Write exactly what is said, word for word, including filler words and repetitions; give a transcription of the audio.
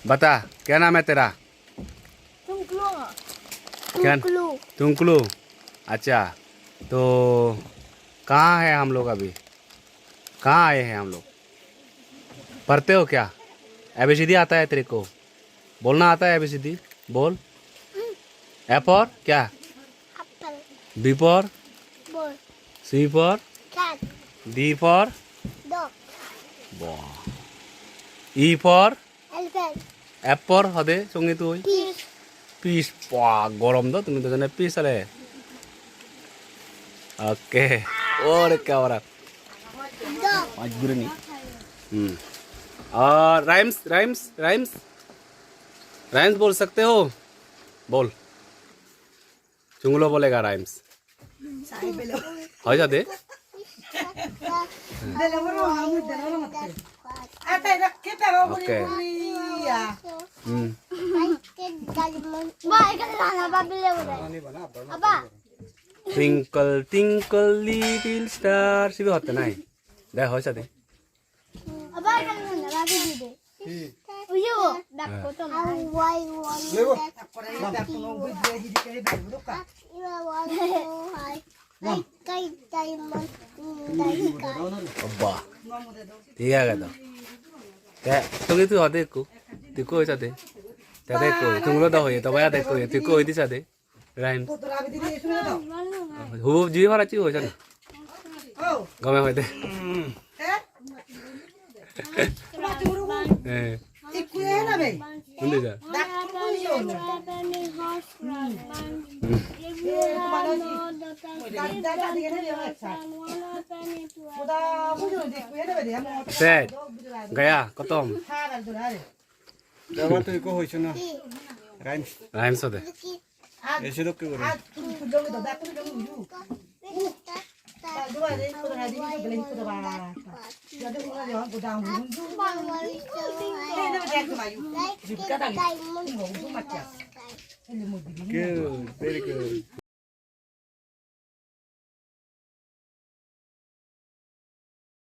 बता, क्या नाम है तेरा? टुंकलू। क्या? टुंकलू। टुंकलू। अच्छा, तो कहाँ है हम लोग अभी? कहाँ आए हैं हम लोग? पढ़ते हो क्या? एबीसीडी आता है तेरे को? बोलना आता है एबीसीडी? बोल। ए फॉर क्या? Apple। B for? Ball। C for? Cat। D for? Dog। वाह। E for? Elephant। F for हदे संगीत हुई? Fish। Fish। वाह, गरम दो तुम्हें तो जने fish आले। ओके। और क्या हो रहा? Dog। आज गुरु नहीं। हम्म। और राइम्स, राइम्स, राइम्स? राइम्स बोल सकते हो? बोल। Chungulo bolega rhymes. Hoi jade? Okay. Hmm. Twinkle twinkle little star, sibe hotte nai? De hoi jade? Abar ekkan honna bhabi dibe. Hi? Uyo, bekko to. How I want that. Abba. Thik age to. Te, tui tui hode ekku. Tui ekku hoi sade. Te de ekku. Tumulo do hoye, to baya de ekku. Tui ekku hoi di sade. Rhymes. Hub jibe paracchi hoisan. Gome hoide. Eh. Undi ja. Set. Gaya, kotom. Rhymes hode. Ei sedokke guri. Good, very good.